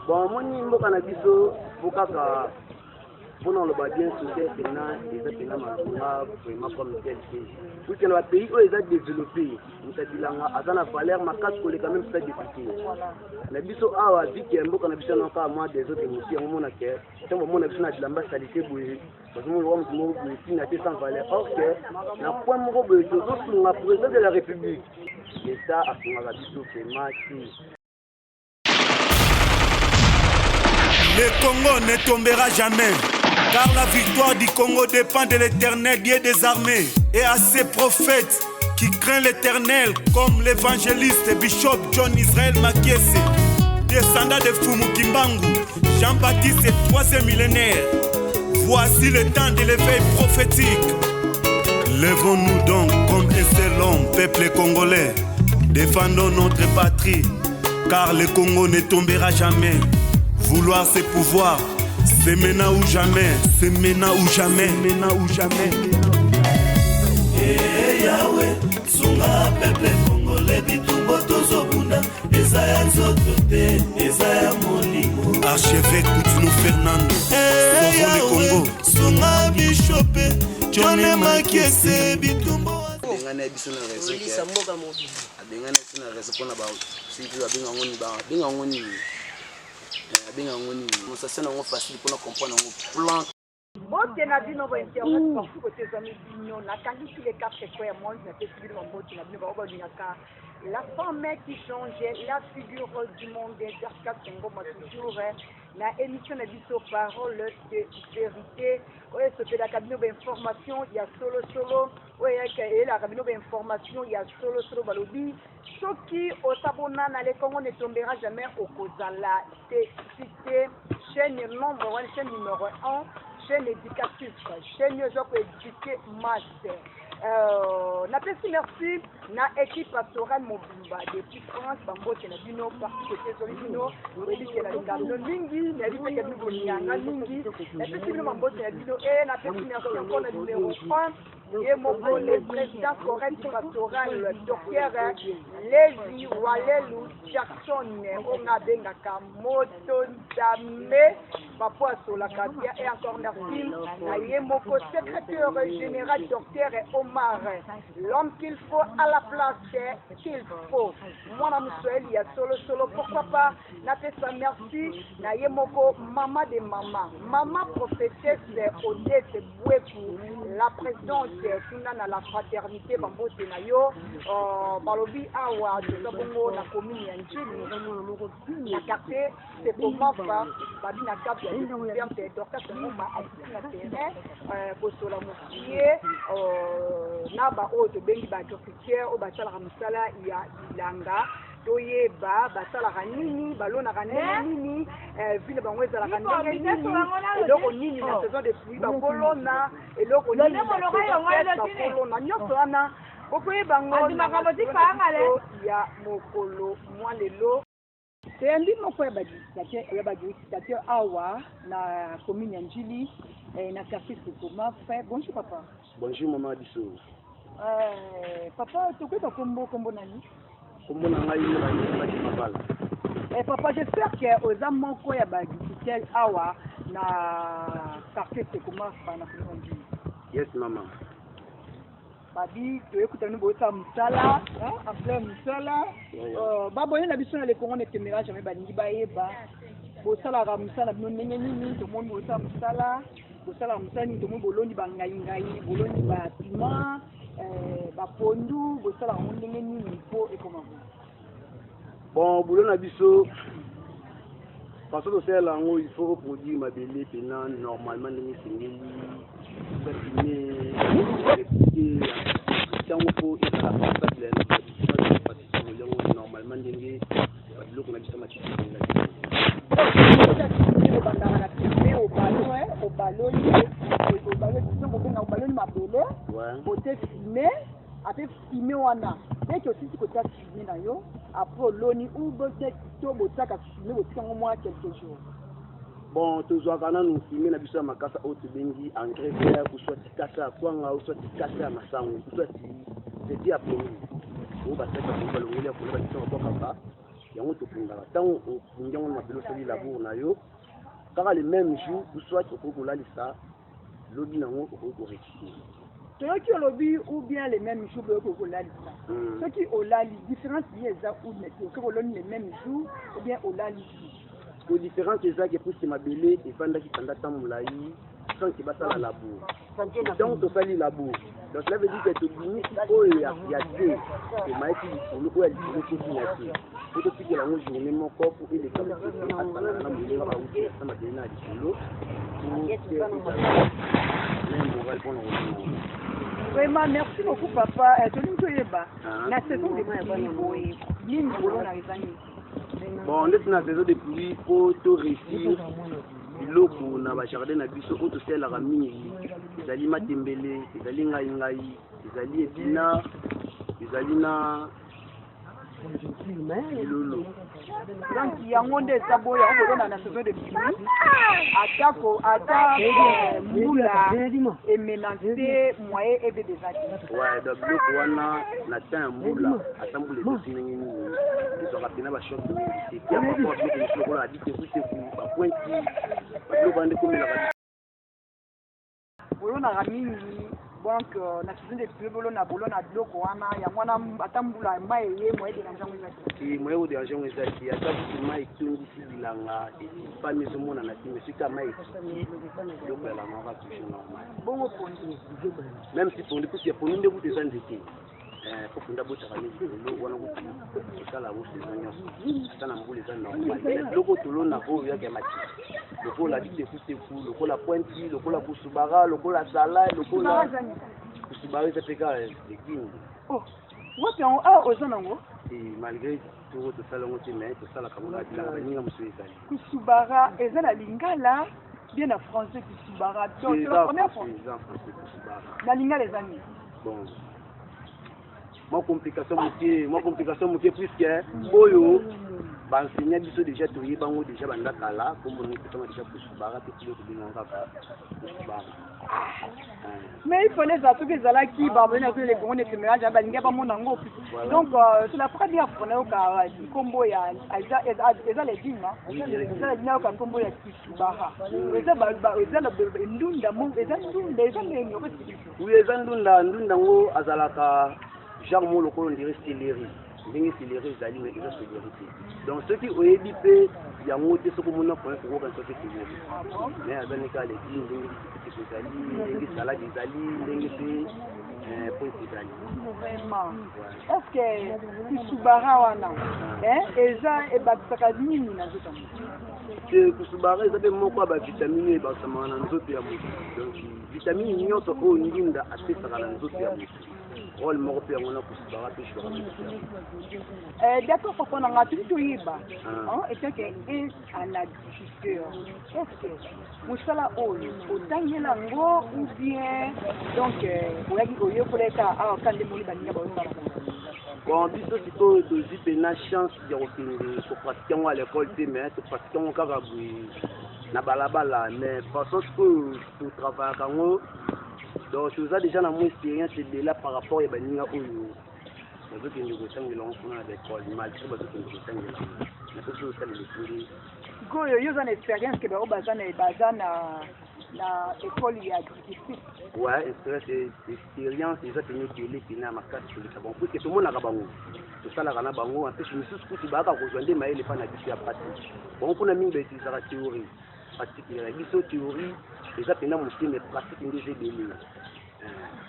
Bon, omoni mboka na biso po kaka mpona oloba bien, social mpena eza mpena malonga vraiment comme tel te, puisque na bapays oyo eza développé, moto ya bilanga aza na valeur makasi koleka même sa député na biso awa. Vike ya mboka na biso yana kaka mwa désordre mosu yango mona ke ntango bamona biso na bilamba saleté boye, bazomona loka moto moko boye ntina te, sans valeur. Or que na point moko boye tozosunga président de la République, l'État asungaka biso vraiment te. Le Congo ne tombera jamais, car la victoire du Congo dépend de l'Éternel, Dieu des armées, et à ses prophètes qui craignent l'Éternel, comme l'évangéliste Bishop John Israël Makiese, descendant de Fumu Kimbangu, Jean-Baptiste, troisième millénaire. Voici le temps de l'éveil prophétique. Levons-nous donc comme un seul homme, peuple congolais. Défendons notre patrie, car le Congo ne tombera jamais. Vouloir, c'est pouvoir. C'est maintenant ou jamais. C'est maintenant ou jamais. Maintenant ou jamais. Hey Yahweh, sunga peuple congolais, bitumba tozobunda eza ya nzoto te, eza ya molimo. Archevêque Coutinho Fernando. Hey Sauvons le Yahweh, Congo. sunga bishop John Makiese, bitumba Abengani biso na réseau. Olisa mboka mobimba. Abengani biso na réseau mpona soki babenga yango nini, babenga yango nini, abenga yango nini, démonstration yango facile mpona comprendre yango plan. Mbote na bino bainternet partout kote ezwami bino, nakangisi les quatre coins ya monde, napesi bino bambote na bino bango balingaka la femme qui change la figure du monde, Dorcas Ngoma, toujours na émission na biso Parole de vérité, oyo esopelaka bino bainformation ya solosolo, oyo eyelaka bino bainformation ya solosolo. Balobi soki osabona na Le Congo ne tombera jamais, okozala te cité chaîne nombre 1, chaîne numéro 1, chaîne éducative, chaîne oyo eza koéduquer masse. Napesi merci na équipe pastorale mobimba depuis France. Bambote na bino partout kote ezoli bino. Oyebi ke nalinga bino mingi, nayebi mpe ke bino bolinganga mingi. Napesi bino bambote na bino e napesi merci encore na numéro 1, ye moko le président correct pastoral, docteur Levi Walelu Jackson, oyo nga abengaka moto nzambe papo asolaka bien. Et encore merci na ye moko secrétaire général, docteur Omar, l'homme qu'il faut à la place qu'il faut, mwana moswahili ya solosolo. Pourquoi pas napesa merci na ye moko mama de mama, mama prophétesse Odete Bweku, la présidente kuna na la fraternité. Bambote na yo. Balobi awa toza bongo na commune ya Njili, na quartier Sekomafa, babi na cap ya découverte. Docteur Ngoma akiti na terrain kosola mokie na baoyo tobengi baagriculteur, oyo basalaka mosala ya bilanga. Toyeba basalaka nini, balonaka ndenge nini, vie na bango ezalaka ndenge nini, eloko nini na saison de pluie bakolona, eloko nini na saison bakolona. Nyonso wana bokoyeba yango ya mokolo mwa lelo. Toyambi moko ya baagriculteur awa na commune ya Njili, na quartier Sokoma. Frère, bonjour papa. Bonjour mama biso. Papa, tokoyeba kombo, kombo nani? Kombo na ngai Raïs Mabala. Papa, j'espère que oza moko ya baagriculteur awa na quartier Sekoma na commune ya Njili. Yes mama. Babi toyekutani bosala mosala en plein mosala. Baboye na biso na Le Congo ne tombera jamais, balingi bayeba bosalaka mosala na bino ndenge nini. Tomoni bosala mosala, bosalaka mosala nini? Tomoni boloni bangaingai, boloni bapiment, bapondu. Bosalaka yango ndenge nini mpo ekoma boye? Bon, boulot na biso, façon tosalela yango, il faut reproduire mabele mpena normalement ndenge esengeli, fumier ntango mpo ezala passable na yango normalement ndenge biloko na biso matiti esengeli. Obandaka na fumier, obaloli, obaloli, obaloli mabele, ote fumier, ape fumier wana dès osisi kotia fumier na yo, après oloni ou to botiaka fumier, botika yango mwa quelques jours? Bon, tozwaka nanu fumier na biso ya makasa oyo tobengi engrais vert, ou soit kasa ya kwanga, ou soit kasa ya masango, ou soit nzete ya pondu oyo basali bapondu, balongoli ya kola, bakisa, babwakaka. Yango tokundaka. Ntango okundi yango na mabele, osali labour na yo, kaka le même jour ou soit okoki kolalisa, lobi nango okoki korécupérer. Toyoki olobi ou bien le même jour boyoki kolalisa. Soki olali, différence ye eza ou te? Soki oloni le même jour ou bien olalisi? Ko différence ezaki puisque mabele evandaki kanda ntango molai sans ke basala labour. Ntango tosali labour, donc cela veut dire que tobimisi oyo ya te, tomayeki likolo, oyo ya likolo ekoti na te, po totikela yango journée moko po eleka, mopepe asangana na molinga bauti na sa mabele na likolo, po te ezala na moral mpona kolinga. Vraiment, merci beaucoup, papa. Tolingi toyeba, na saison de pluie boye, nini bolona? Eza nini? Bon, ndeti na saison de pluie, po to réussir biloko na bajardin na biso, oyo tosalelaka mingi ezali matembele, ezali ngai ngai, ezali épinard, ezali na bilolo. Donc yango nde eza boye, yango bolona na saison de pluie, atako ata mbula emenace, moyen ebebe eza te. Ouais, donc biloko wana na temps ya mbula, ata mbula ebeti ndenge nini, ezwaka mpena bachoc mingi te. Tia par rapport biloko mosusu lokola babitekuteku, bapointi, babiloko wana nde komelaka. Bolonaka mingi donc na saison de pluie, bolona biloko wana. Yango wana ata mbula mai eye, moyen dérange yango eza te. Te, moyen kodérange yango eza te. Ata kutu mai etondisi bilanga, esipami, ezomonana te, mais soki mai ekiti, biloko ya lamaka toujours normal. Bongo pondu? Même si pondu, puisque pondu nde kutu eza nzete, po pondu abotaka nde likolo wana, kutu tosala yango saison nyonso, ata na mbula eza normal. Mais biloko tolona oyo yaka ya matiti, lokola bitekuteku, lokola pointi, lokola kusubara, lokola salade, lokola kusubara, eza mpe kaka légume. Oh, wapi yango awa oza nango? Malgré toko tosala yango te, mais tosalaka yango na bilanga baninga mosusu ezali. Kusubara eza na lingala bien na français? Kusubara, donc c'est la première fois. Eza français, kusubara. Na lingala eza nini? Bon, mwa complication moke, puisque oyo baenseignant biso déjà toyeba yango déjà banda kala, kombo nango epesanga déjà kusubara, mpe tilo tobenga kaka kusubara. Mais il fallait ezala, soki ezalaki baboni na le Congo ne balingi bamona yango. Donc c'est la première fois nayoka nkombo ya eza légume, eza légume, nayoka nkombo ya kusubara. Eza ndunda, eza ndunda, eza ndenge? Oui, eza ndunda. Ndunda yango azalaka genre mo lokola on dirait céleri, ndenge céleri ezali, mais eza céleri te. Donc soki oyebi mpe yango te, soki omoni point, kokokanisa te céleri, mais aza ne kaka légume, ndenge bitikutiku ezali, ndenge salade ezali, ndenge mpe pointe ezali. Vraiment, est ce que kusubara wana eza ebakisaka nini na nzoto ya moto? Te, kusubara eza mpe moko ya bavitamine oyo ebakisamaka na nzoto ya moto. Donc vitamine nyonso oyo ndunda apesaka na nzoto ya moto, rôle moko mpe yango na kusubara mpe jouaka na nzoto ya moto. D'accord, papa na nga, tolingi toyeba, en tant que un agriculteur, est ce que mosala oyo otangela yango ou bien donc oyaki oyekolaka awa ka nde moni baninga baosala? Bon, biso sikoyo tozwi mpena chance ya kokende kopratike yango à l'école te, mais topratike yango kaka boye na balabala. Mais façon sikoyo totravaillaka yango, donc toza déjà na mwa expérience ebela par rapport ya baninga oyo bazokende kotangela yango kuna na baécole. Malgré bazokende kotangela yango, na biso tosalela efundi. Sikoyo yo oza na expérience ke bango baza na école ya agriculture? Ouais, expérience eza pene ebele pene ya makasi koleka bango, puisque tomonaka bango, tosalaka na bango. En plus misusu kutu bayaka kozwa nde mayele epa na biso ya pratique. Bango mpona mingi bautilisaka théorie, pratique ya biso théorie eza mpena moke, mais pratique nde eza ebele.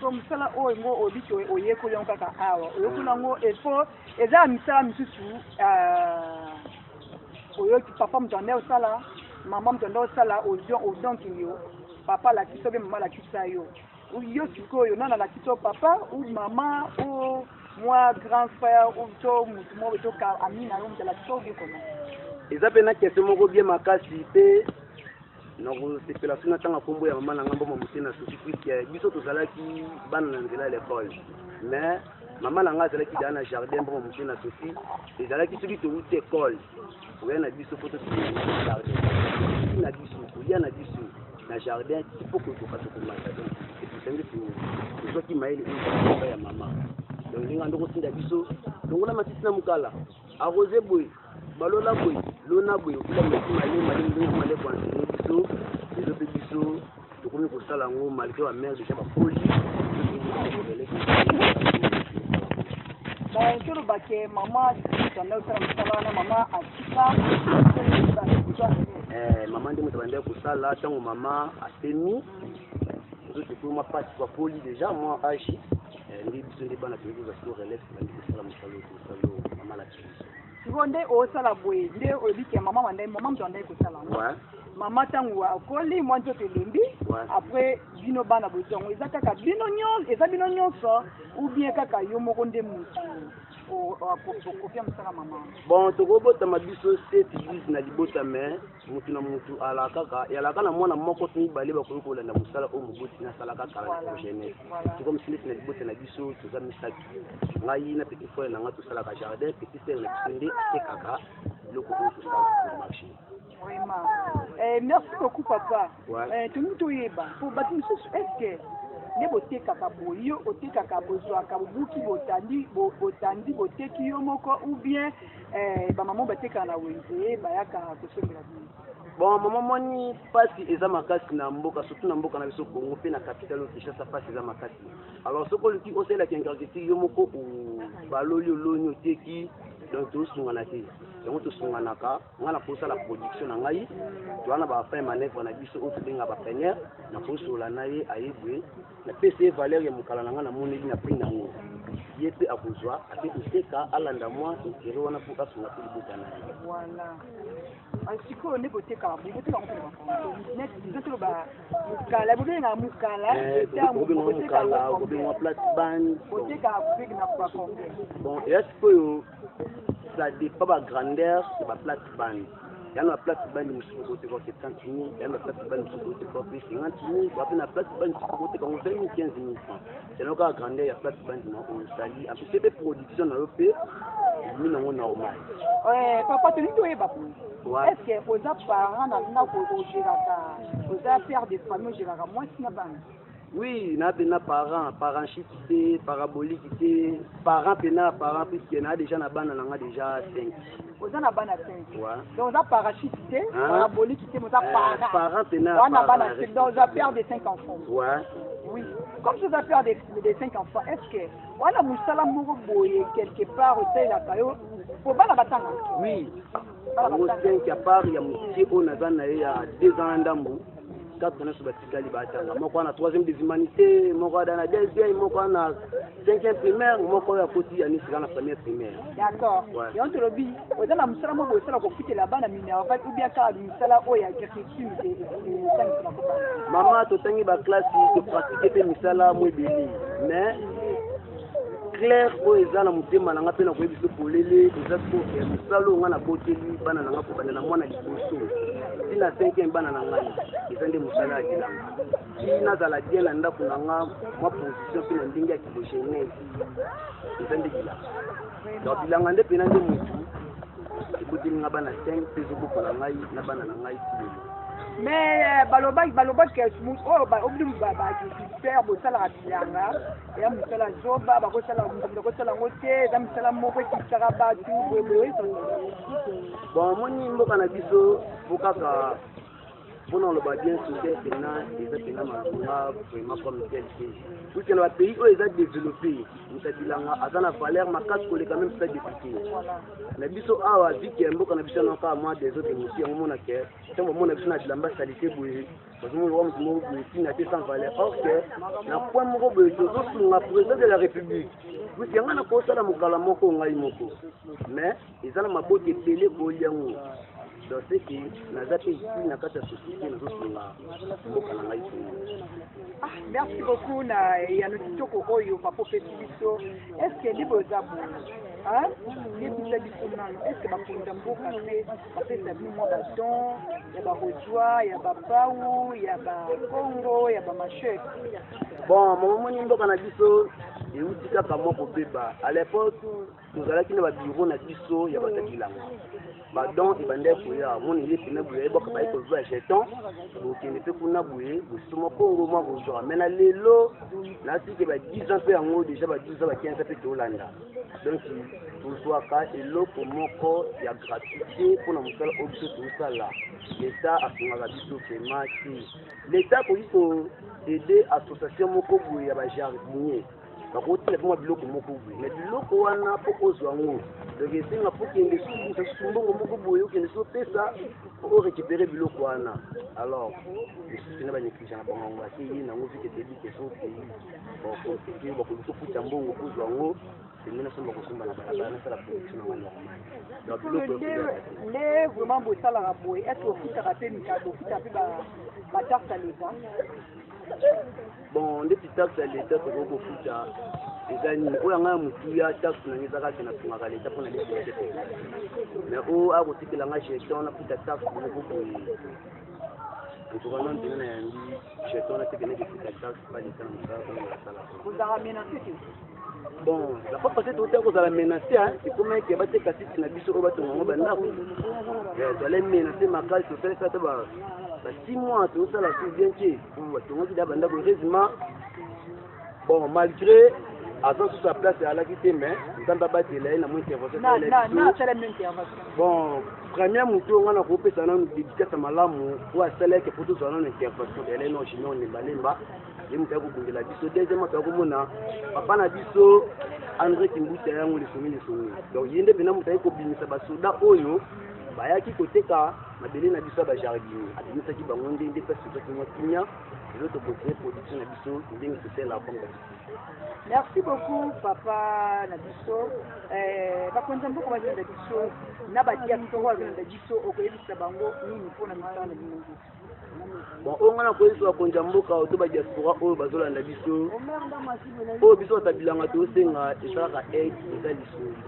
So mosala oyo ngo obiki, oyekoli yango kaka awa, oyekoli yango efo eza ya misala misusu oyoki papa moto ande osala, mama moto ande osala, donc yo papa alakisa obe mama alakisa yo? Yo sikoyo nani alakisa yo, papa ou mama ou mwa grand frère ou to motu moko to ami na yo moto alakisa obi koma? Eza mpe na question moko bien makasi, mpe nakosepela so natanga nkombo ya mama na nga, Mboma Motena Soki, puisque biso tozalaki bana na nzela ya l'école, mais mama na nga azalaki daa na jardin. Mboma Motena Sofi, ezalaki soki towuti école, koya na biso po tokende na jardin na biso, kolia na biso na jardin ti po kokoka tokomata. Donc epusa nde tozwaki mayele oyo ya mama. Donc ndenge ando kotinda biso longola matiti na mokala, arrose boye. Balola boye, lona boye, okila meki malemi malemi ndenge male koenseigne biso. Lelo mpe biso tokomi kosala yango malgré bamare déjà bakoli. Toloba ke mama tanda osala mosala wana, mama atika? Mama nde moto abandaki kosala. Ntango mama apemi nzoto ekomi mwa pasi, bakoli déjà mwa âge, nde biso nde bana toyei kozwa siko relève, bandi kosala mosala oyo tosala oyo mama alakisi biso. Sikoyo nde osala boye, nde oyebi ke mama bandai, mama moto andai kosala yango. Mama ntango akoli mwa nzoto elembi, après bino bana bozwi yango. Eza kaka bino nyonso, eza bino nyonso ou bien kaka yo moko nde motu okopia mosala mama? Bon, tokobotama biso 7 10 na libota, mais mutu na mutu alaka kaka, eyalaka na mwana moko to mibale bakoki kolanda mosala oyo moboti nasalaka kala na jeunesse. Tokomi neti na libota na biso toza misato: ngai na petit frère na ngai tosalaka jardin, petit sœur na biso nde atekaka biloko oyo tosalaka na marché. Vraiment, merci beaucoup, papa. Tolingi toyeba po bato mosusu, est ce que nde botekaka boye, yo otekaka, bozwaka, bobuki, botandi, botandi, boteki yo moko, ou bien bamama batekaka na wenze bayaka kosombela bino? Bon, mama, moni mpasi eza makasi na mboka, surtout na mboka na biso Congo mpe na capitale oyo Kinshasa. Mpasi eza makasi. Alors soki oluki osalelaki agriculture yo moko, baloli, oloni, oteki, donc tosungana te. Yango tosunganaka. Ngai nakosala production na ngai, toza na bafin manœuvre na biso oyo tobenga bapreneur. Nakosola na ye, ayebwe, napesi ye valeur ya mokala na ngai, namoneli na prix nango, ye mpe akozwa, ake koteka, alanda mwa intérêt wana mpo asunga mpe libota na ye. Voilà. Sikoyo nde botekaka boye, botekaka ngo mpona neti biso toloba mokala, bobengaka mokala? Kobenga mokala, kobenga plate-bande. Botekaka na bacombien? Bon, eya sikoyo ça dépend bagrandeur ya baplate-bande. Ya na baplate-bande mosusu okoteka 70 000, ya na baplate-bande mosusu okoteka mpe 50 000, wape na plate-bande mosusu okoteka ngo 20 000, 15 000 francs, selon kaka grandeur ya plate-bande na osali. En plus mpe production na yo mpe ebimi nango normal. Papa, tolingi toyeba boye: est ce que oza parent na ndako, ogéraka, oza père de famille, ogéraka mwasi na bana? Oui, na mpe na parent, parachute te, parabolique te, parent mpe na parent, puisque na déjà na bana na nga déjà 5. Oza na bana 5? Ouais. Donc oza parachute te, parabolique te, mais oza parent. Parent mpe na. Wana bana 5, donc oza père de 5 enfants? Ouais. Oui, comme oza père de 5 enfants, est ce que wana mosala moko boye quelque part osalelaka yo po bana batanga? Oui, bango 5, ya part ya moke oyo naza na ye ya 2 ans na ndambu. Quatre nyonso batikali batanga: moko wana troisième des humanités, moko wana na deuxième, moko wana cinquième primaire, moko oyo akoti ya nisika na première primaire. D'accord. Yango tolobi, oza na mosala moko osala kofutela bana minerval, ou bien kaka misala oyo ya agriculture etangisaka ko bana? Mama, totangi baclasse, topratike mpe misala mo ebele, mais clair oyo eza na motema na nga mpe na koyebi biso polele eza sikoyo mosala oyo nga naboteli bana na nga, kobanda na mwana liboso ti na cinquième bana na ngai, eza nde mosala ya bilanga. Ti nazala bien na ndako na nga, mwa position mpe na ndenge ya kibogenese, eza nde bilanga. Donc bilanga nde mpena nde motu eboteli nga bana 5 mpe ezobokola ngai na bana na ngai ti lelo. Mais balobaki oyo obili baagriculteur, bosalaka bilanga eya mosala zoba, bakosala, bakosala yango te, eza mosala moko ekisaka bato boyeboye. Bon, omoni mboka na biso, po kaka mpona oloba bien, social mpena eza mpena malonga vraiment comme tel te, puisque na bapays oyo eza développé, moto ya bilanga aza na valeur makasi koleka même sa député na biso awa. Vu que mboka na biso yana kaka mwa désordre mosu, yango mona ke ntango bamona biso na bilamba saleté boye, bazomona wa moto moko boye ntina te, sans valeur. Or que na point moko boye tozosunga président de la République, puisque ngai nakosala mokala moko ngai moko, mais eza na mabota ebele kolia yango. Donc c'est que naza mpe utile na kati ya société, nazosunga mboka na ngai Kongo. Ah, merci beaucoup na eyano kitoko oyo papa opesi biso. Est ce que nde boza boye, yebisa biso nano, est ce que bakonzi ya mboka mpe bapesa bino mwa badon ya barozwa, ya bapau, ya bakongo, ya bamachete? Bon, momomoni mboka na biso. Euti kaka mwa kobeba. À l'époque, tozalaki na babureau na biso ya bato ya bilanga, badon ebandaki koya. Moni ye pene boye, ayebaka baye kozwa jeton, bokende mpe kuna boye, bosoma kongo mwa kozwa. Mais na lelo natike ba 10 ans mpe yango déjà, ba 12 ans, ba 15 ans mpe tolanda. Donc tozwaka eloko moko ya gratuité mpona mosala oyo biso tozosala. Leta afungaka biso vraiment te. Leta akoki koaider association moko boye ya bajardinier, bakotina mpe mwa biloko moko boye, mais biloko wana mpo ozwa yango, donc esenga mpo kende subusa susu mbongo moko boye, okende so opesa mpo orécupérer biloko wana. Alors lisusu na banéglige na bango yango, ake ye nango vike toyebi ke so okei bakomplike, bakoluki ofuta mbongo mpo ozwa yango. Pembeni nasomba kosomba na balabala, nasala production nanga normal. Donc biloko nde vraiment bosalaka boye. Est ce que ofutaka mpe mikado, ofutaka mpe bataxe ya leta? Bon, ndeti taxe ya leta tokoki kofuta eza nini? Oyo yanga ya motuya, taxe nanga eza kaka natungaka leta mpona liselete te. Mais oyo akotikela nga jeton nafuta taxe moko boye, en tout cas nano mpena nayambi jeton natekende kofuta taxe pa leta na mosala mpona nasalaka. Ozalaka menacé te? Bon, la fois passée totya kozala menacé, ekoma eke bateka site na biso oyo batonga yango bandako. Tozala menacé makasi, tosalisa ata ba 6 mois tozosala su bien te. Batongaki da bandako, heureusement. Bon, malgré aza susu ya place alaki te, mais Nzambe abatela ye na mo intervention. Bon, premier motu oyo nga na kopesa nanu dédicace malamu oyo asalaki po tozwa nanu intervention, eleno Junior Lembalemba, ye moto aya kobundela biso. Deuxièmement, toya komona papa na biso André Kimbuta, yango lisongi lisongi. Donc ye nde mpena moto aye kobimisa basoda oyo bayaki koteka mabele na biso ya bajardinier, abimisaki bango. Nde place tozwaki mwa kimia. Lelo tocontinue production na biso ndenge tosalelaka comme d'habitude. Merci beaucoup, papa na biso. Bakonzi ya mboka bazolanda biso na badiaspora bazolanda biso, okoyebisa bango nini mpona misala na bino? Bon, oyo ngai nakoyebisa bakonzi ya mboka to badiaspora oyo bazolanda biso, oyo biso bato ya bilanga tosenga esalaka aide, eza lisungi.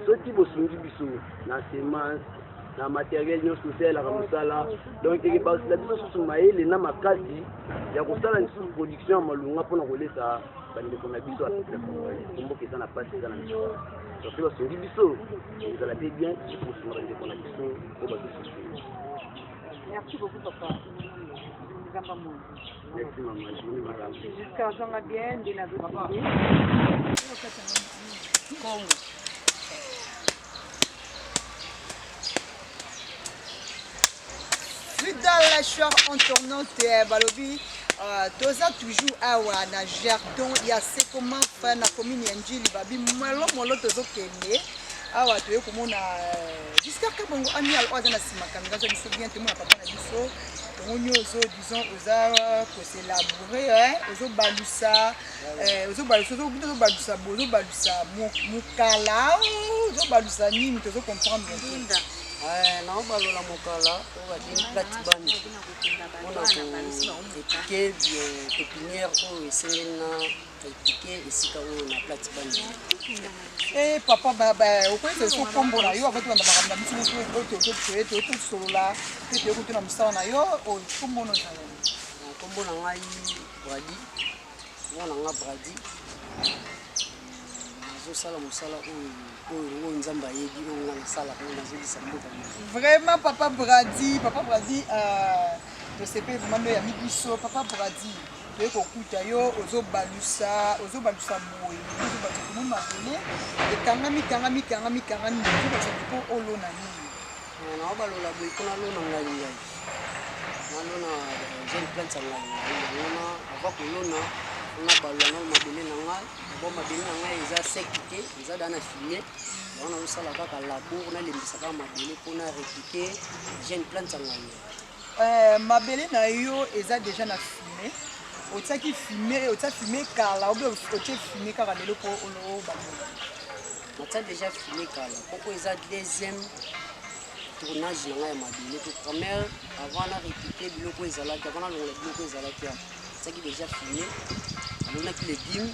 Soki bosungi biso na semence, na matériel nyonso tosalelaka mosala, donc ekebasila biso susu mayele na makasi ya kosala lisusu production ya malunga mpona kolesa bandeko na biso ya peuple congolais. Po mboka eza na pasi, eza na misala. Donc soki basungi biso, ezala mpe bien kosunga bandeko na biso oyo bazosouffrir. Merci beaucoup, papa. Nzamba Mungu. Merci mama, journée malamu. Jusqu'à zonga bien nde nazokende. Congo. Fidèle cher internaute, balobi toza toujours awa na jardin ya Sekomaf na commune ya Njili. Babi molo molo, tozokende awa, toye komona Giscard Kabongo Amial oyo aza na nsima kamera aza biso bien. Tomona papa na biso, tomoni ozo, disons, oza koselabourer, ozobalusa, ozobalusa, ozobalusa, ozobalusa mokala, ozobalusa nini? Tozocomprendre te. Naobalola mokala oyo babengi plate-bande mpona korepiquer pépinière oyo esengeli na repiquer esika oyo na plate-bande. E papa, okoyesa biso nkombo na yo avant tobanda makambo na biso nyonso oyo toye tosolola mpe toye kotuna mosala na yo? Nkombo no ezala? Nkombo na ngai Bradi, mwana nga Bradi. Nazosala mosala oyo oyo Nzambe ayebi oyo nga nasalaka, oyo nazolisa mboka. Vraiment, papa Bradi, papa Bradi, tosepeli vraiment ndo yami biso. Papa Bradi, toye kokuta yo ozobalusa, ozobalusa boye, ozobalusa, tomoni mabele ekangami kangami kangami kangami. Ozobalusa mpo olona nini? Naobalola boye mpo nalona ngai ngai nalona jeune plante ya ngai ngai yango na avant kolona, mpona balola nano mabele na ngai. D'abord mabele na ngai eza sec te, eza da na fumier. Yango nazosala kaka labour, nalembisa kaka mabele mpona repiquer jeune plante ya ngai. Mabele na yo eza déjà na fumier? Otiaki fumier, otia fumier kala obe otie fumier kaka lelo mpo obalola? Natia déjà fumier kala, poko eza deuxième tournage na ngai ya mabele. Po première, avant na repiquer biloko ezalaki, avant nalongola biloko ezalaki awa, natiaki déjà fumier, nalonaki légume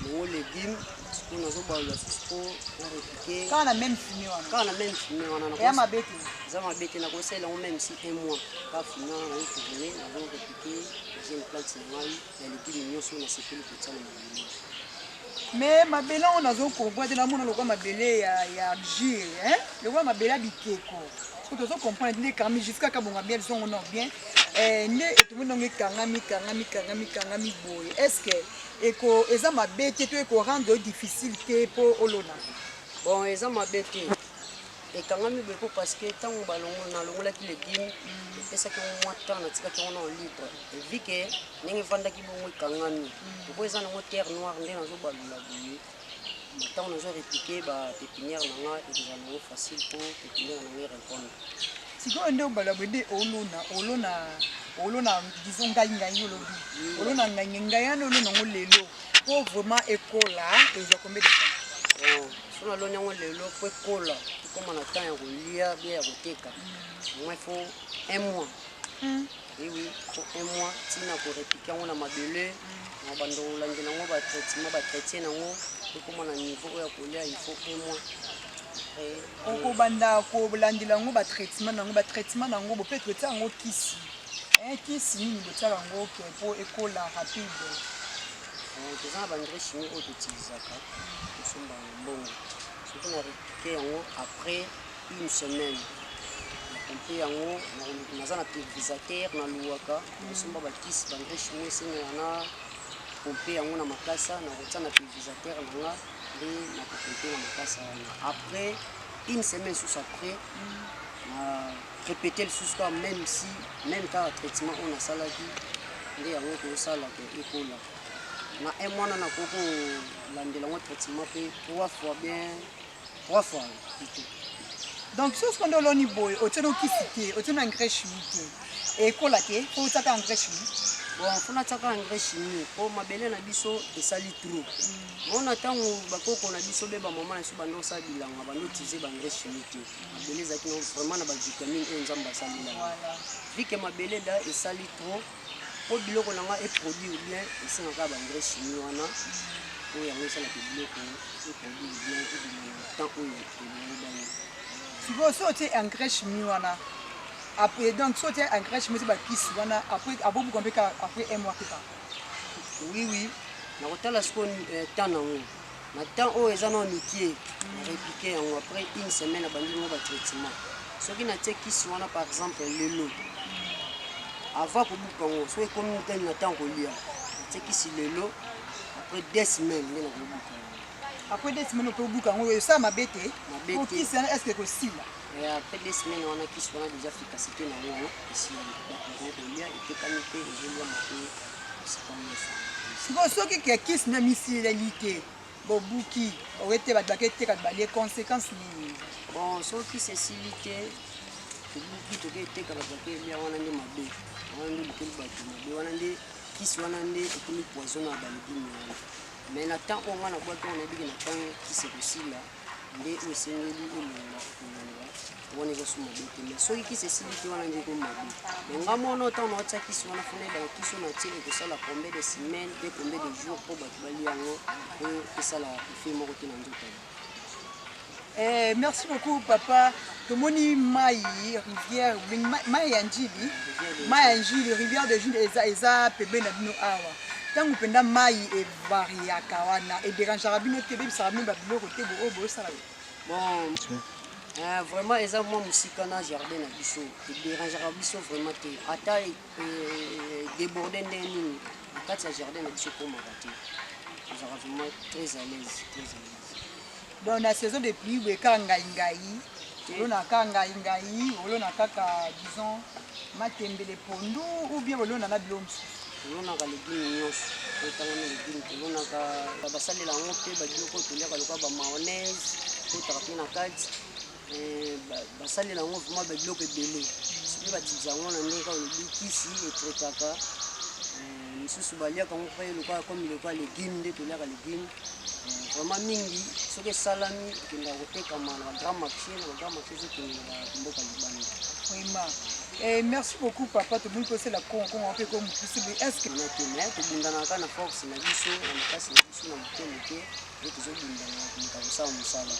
longo légume. Sikoyo nazobalola susu mpo na repiquer. Kaka na même fumier wana? Kaka na même fumier wana. Eya mabe te? Eza mabe te. Nakosalela yango même si un mois kaka fumier wana, nazotourne, nazorepiquer jeune plante na ngai ya légume nyonso oyo nasepeli kotia na mabele. Mais mabele yango nazo comprendre te, namona lokola mabele ya argile, hein? Lokola mabele ya bikeko. Soki tozo comprendre nde ekangami jusqu'à kabonga bien biso yango non bien. Eh, nde etomoni yango ekangami kangami kangami kangami boye. Est-ce que eko eza mabe te to eko rendre yo difficile te po olona? Bon, eza mabe te. Ekangami boye po parce que ntango nalongolaki legume, epesaki yango mwa temps, natikaki yango na libre. Et vu que ndenge evandaki bongo ekangami, loko eza nango terre noire nde nazobalula boye, ntango nazo répliquer ba pépinière na nga, ekozala nango facile po pépinière na nga répondre. Sikoyo nde obala boye nde olona disons ngai ngai olobi olona ngai ngai ngai wana olona yango lelo po vraiment ekola ezwa combien de temps? Bon, so naloni yango lelo po ekola ekóma na temps ya kolia bien ya koteka, moi il faut un mois. Oui, il faut un mois ntina korépliquer yango na mabele, na bando kolandela yango batraitement batraité nango ekóma na niveau oyo ya kolia, il faut un mois. Okobanda kolandela yango batraitement nango, bope totia yango kisi, kisi nini botiaka yango ke po ekola rapide? Toza na baengrais chimie oyo toutilisaka, tosomba mbongo. Soki na répliquer yango, après une semaine napompe yango, naza na pulvérisateur, naluwaka nakosomba bakisi baengrais chimie esengela na pompe yango na makasa, nakotia na pulvérisateur na nga nde nakopompe na makasa wana. Après une semaine susu, après na répéter lisusu kaka même si même kaka traitement oyo nasalaki nde yango ekosalaka ekola. Na un mois na nakoki kolandela yango traitement mpe trois fois, bien trois fois plutôt. Donc soki sikoyo nde oloni boye, otie no kisi te, otie na engrais chimie te, ekola te, po otiaka engrais chimie? Bon, fo natiaka engrais chimie mpo mabele na biso esali trop. Mona ntango bakoko na biso be bamama na biso bando osala bilanga, bando utiliser baengrais chimie te, mabele ezalaki no vraiment na bavitamine oyo Nzambe asalelaka. Vu que mabele da esali trop, mpo biloko na nga eproduire bien, esengaka baengrais chimie wana oyo yango esalaka biloko eproduire bien, ebima na temps oyo elongo bani. Sikoyo so otie engrais chimie wana après, donc so otie engrais chimie, otie bakisi wana, après abobuka mpe kaka après un mois kaka? Oui, nakotala sikoyo temps nango. Na temps oyo eza nao mikie, na répliquer yango après une semaine, abandi ngo batraitement. Soki natie kisi wana par exemple lelo, avant kobuka yango, soki ekomi tani na temps kolia, natie kisi lelo, après 2 semaines nde nakobuka yango. Après 2 semaines ope obuka yango, esala mabe te? Mabe Po te. Kisi wana est ce que ekosila? Et après 2 semaines wana, kisi wana déjà efficacité na yango esili, bato bakoki kolia, etekami mpe ezoliama mpe esika nyonso. Sikoyo soki ke kisi na misileli te, bobuki oye te, bato baketeka, balie, conséquence nini? Bon, soki kisi esili te, tobuki, toki eteka, bato bakelia, wana nde mabe, wana nde olukeli bato mabe, wana nde kisi wana nde ekomi poison na balégume wana. Mais na temps oyo nga nabwaki wana, nayebiki na temps kisi ekosila nde oyo esengeli elongola kolongola wana, eza so mabe te. Mais soki kisi esili te, wana nde ekomi mabe. Mais nga mona ntango naotia kisi wana, fo nayebaka kisi oyo natie ekosala combien de semaine mpe combien de jours mpo bato balia yango oyo esala effet moko te na nzoto ya bato. Eh, merci beaucoup papa. Tomoni mai rivière, mai ya Njili, mai ya Njili, rivière de Njili eza pembeni na bino awa. Ntango mpenza mai evariaka wana, edérangeaka bino te, ebebisaka bino babiloko te oyo bosala? Bon, vraiment eza mwa mosika na jardin na biso, edérangeaka biso vraiment te. Ata déborde ndenge nini, na kati ya jardin na biso ekomaka te. Tozalaka vraiment très à l'aise, très à l'aise. Donc na saison de pluie boye, kaka ngai ngai olona, kaka ngai ngai olona, kaka disons matembele, pondu, ou bien olona na biloko mosusu? Tolonaka légume nyonso oyo etangami légume. Tolonaka, basalela yango mpe babiloko oyo toliaka lokola bamayonnaise, totaka mpe na kati. Basalela yango vraiment babiloko ebele. Soki batiliza yango na ndenge kaka olobi, kisi etraitaka misusu, baliaka yango mpe lokola comme lokola légume nde toliaka légume. Vraiment mingi soki esalami, ekendaka kotekama na bagrand marché, na bagrand marché ezokende na bamboka libanda. Vraiment. Eh, merci beaucoup papa. Tomoni kosela kongo kongo mpe ko mopusi boye, est ce que Na te, mais tobundanaka na force na biso, na makasi na biso, na moke moke nde tozobundana komeka kosala mosala.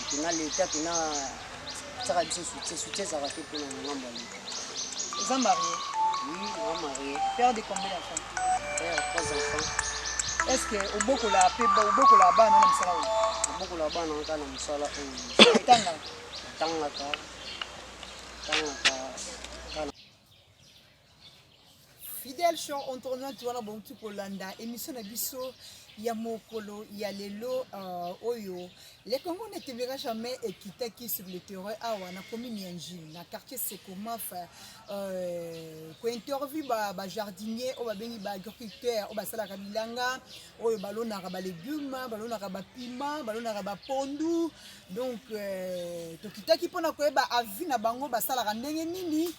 Mpena leta mpena tiaka biso soutien, soutien ezalaka te mpona na ngambo ya leta. Oza marié? Oui, nga marié. Père de combien d'enfants? Père trois enfants. Est ce que obokolaka mpe obokolaka bana na mosala oyo? Obokolaka bana kaka na mosala oyo. Otangaka? Tangaka, tangaka kaka. Fidèle show internaute, wana bouti kolanda émission na biso ya mokolo ya lelo oyo Le Congo ne tombera jamais ekitaki sur le terrain awa na commune ya Njili, na quartier Sekomaf, kointerview bajardinier oyo babengi baagriculteur, oyo basalaka bilanga, oyo balonaka balégume, balonaka bapiment, balonaka bapondu. Donc tokitaki mpona koyeba avis na bango, basalaka ndenge nini,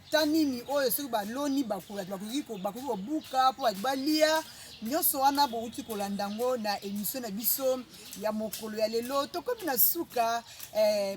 ta nini oyo soki baloni bakoki kobuka mpo bato balia. Nyonso wana bouti kolanda yango na émission na biso ya mokolo ya lelo. Tokomi na suka.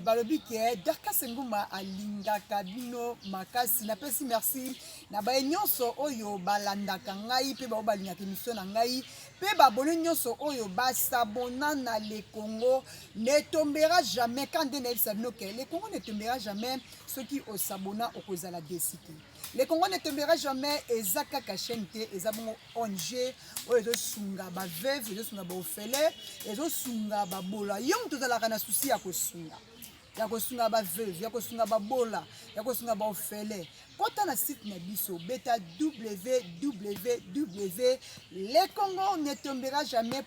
Balobi ke Dorcas Nguma alingaka bino makasi. Napesi merci na baye nyonso oyo balandaka ngai mpe bao balingaka émission na ngai, mpe babone nyonso oyo basabona na Le Congo ne tombera jamais. Quand nde nayebisa bino ke Le Congo ne tombera jamais, soki osabona okozala déçu te. Le Congo ne tombera jamais eza kaka chaîne te, eza bongo ONG oyo ezosunga baveuve, ezosunga baorphelin, ezosunga babola. Yo moto ozalaka na souci ya kosunga baveuve, ya kosunga babola, ya kosunga baorphelin, kota na site na biso, beta www lecongo ne tombera jamais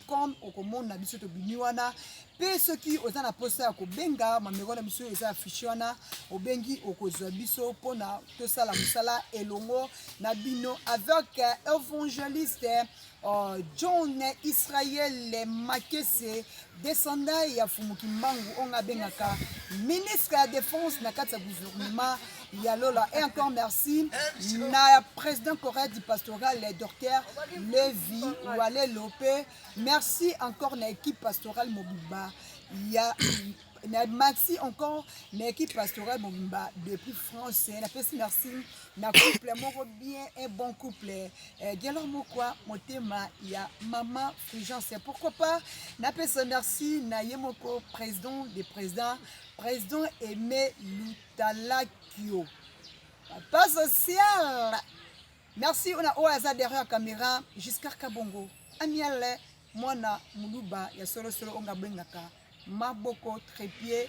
com, okomona biso tobimi wana. Mpe soki oza na posa ya kobenga, numéro na biso eza affiché wana, obengi, okozwa biso mpona tosala mosala elongo na bino avec évangéliste John Israel Makese, descendant ya Fumu Kimbangu, oyo abengaka ministre ya défense na kati ya gouvernement ya Lola. Et encore merci na président correct du pastoral, docteur Levi Walelo, mpe merci encore na équipe pastorale mobimba ya na merci encore na équipe pastorale mobimba depuis France. Napesi merci na couple moko bien, un bon couple, Gelor Mokwa, motema ya mama Fulgence. Pourquoi pas napesa merci na ye moko président des présidents, président Aimé Lutalakio, papa social. Merci ona oyo aza derrière caméra, Giscard Kabongo Amiel, mwana moluba ya solosolo oyo abengaka maboko trépied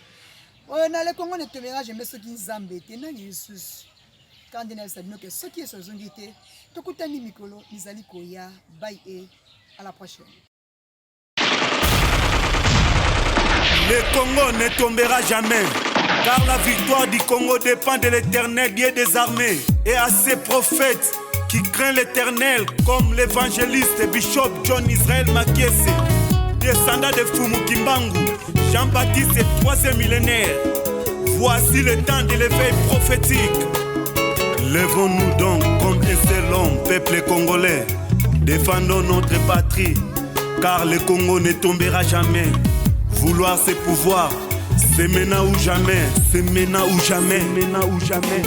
oyo na Le Congo ne tombera jamais. Soki Nzambe te, nani lisusu? Kandi nayebisa bino ke soki Yesu azongi te, tokutani mikolo mizali koya. Bye et à la prochaine. Le Congo ne tombera jamais, car la victoire du Congo dépend de l'Éternel, Dieu des armées, et à ses prophètes qui craignent l'Éternel, comme l'évangéliste Bishop John Israël Makiese, descendant de Fumu Kimbangu, Jean-Baptiste, troisième millénaire. Voici le temps de l'éveil prophétique. Levons-nous donc comme un seul homme, peuple congolais. Défendons notre patrie, car le Congo ne tombera jamais. Vouloir, c'est pouvoir, c'est maintenant ou jamais, c'est maintenant ou jamais, maintenant ou jamais.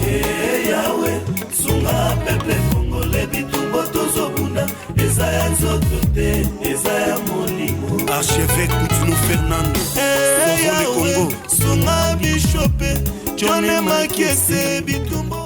Ee Yawe, sunga peuple congolais, bitumba tozobunda eza ya nzoto te, eza ya molimo. Archevêque Coutinho Fernando, Ee sauvons le Yawe, Congo. Sunga bishop John Makiese, bitumba.